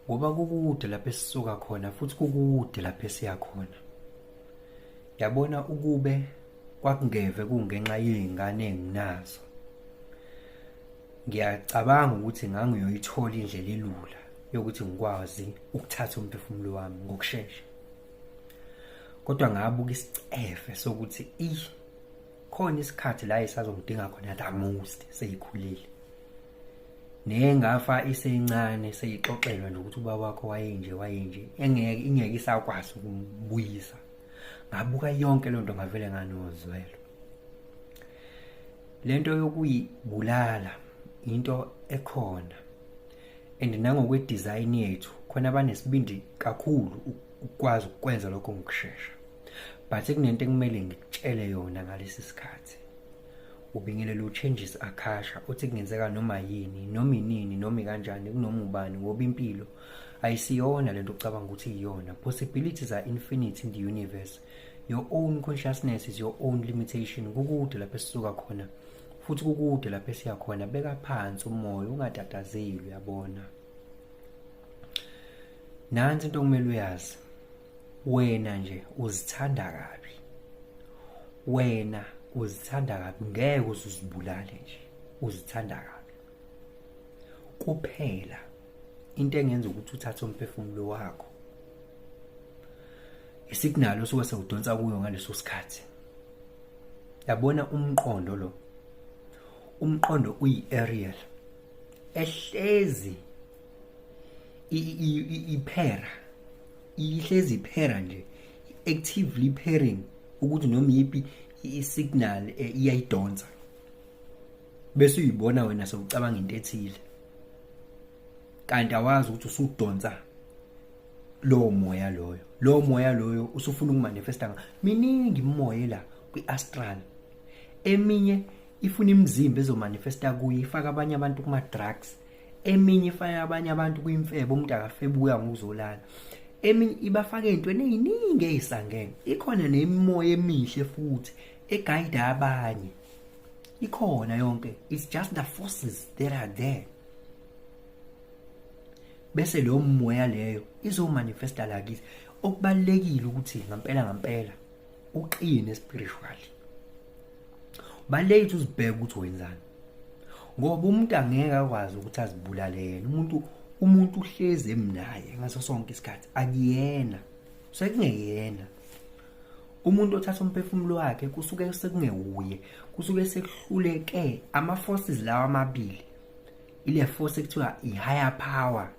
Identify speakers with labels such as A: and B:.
A: Ngoba kukude lapho esisuka khona futhi kukude lapho esiya khona. Yabona, ukube kwakungeve kungenxa yey'ngane enginazo, ngiyacabanga ukuthi ngangiyoyithola indlela elula yokuthi ngikwazi ukuthatha umphefumulo wami ngokushesha. Kodwa ngabuka isicefe sokuthi i khona isikhathi la esazongidinga khona the most seyikhulile. Nengafa isencane seyixoxelwa nje ukuthi ubaba wakho wayenje wayenje, engeke ingeke isakwazi ukumbuyisa. Ngabuka yonke lento, ngavele nganozwelo. Lento yokuyibulala into ekhona, and nangokwe-design yethu khona abanesibindi kakhulu ukwazi ukwenza lokho ngokushesha. But kunento ekumele ngikutshele yona ngalesi sikhathi. Ubingelela uChanges Akasha uthi kungenzeka noma yini, noma inini, noma kanjani, kunoma ubani, ngoba impilo ayisiyona lento ocabanga ukuthi iyona. Possibilities are infinite in the universe. Your own consciousness is your own limitation. Kukude lapho esisuka khona futhi kukude lapho esiya khona. Beka phansi umoya, ungatatazeli, uyabona. Nansi into okumele uyazi: wena nje uzithanda kabi, wena uzithanda kabi, ngeke uze uzibulale nje, uzithanda kabi kuphela. Into engenza ukuthi uthathe umphefumulo wakho, isignal osuke sewudonsa kuyo ngaleso sikhathi. Yabona, umqondo lo, umqondo uyi-aerial ehlezi iphera, ihlezi iphera nje, actively pairing, ukuthi noma yipi i-signal iyayidonsa, bese uyibona wena sewucabanga into ethile, kanti awazi ukuthi usudonsa lowo moya loyo. Lowo moya loyo usufuna ukumanifesta. Miningi imoya la kwi-astral. Eminye ifuna imizimba ezomanifesta kuyo, ifaka abanye abantu kuma-drugs. Eminye ifaka abanye abantu kwimfebo, umuntu akafebuya ngokuzolala. Eminye ibafaka ey'ntweni ey'ningi ey'sangene. Ikhona nemimoya emihle futhi egayida abanye, ikhona yonke. It's just the forces that are there, bese leyo moya leyo izomanifesta la kithi. Okubalulekile ukuthi ngampela ngampela uqine spiritually. Balulekile uzibheke ukuthi wenzani, ngoba umuntu angeke akwazi ukuthi azibulale yena. Umuntu uhlezi emnaye ngaso sonke isikhathi, akuyena, sekungeyena umuntu othatha umphefumulo wakhe, kusuke sekungewuye, kusuke sekuhluleke ama-forces lawa amabili, ile force ekuthiwa i-higher power.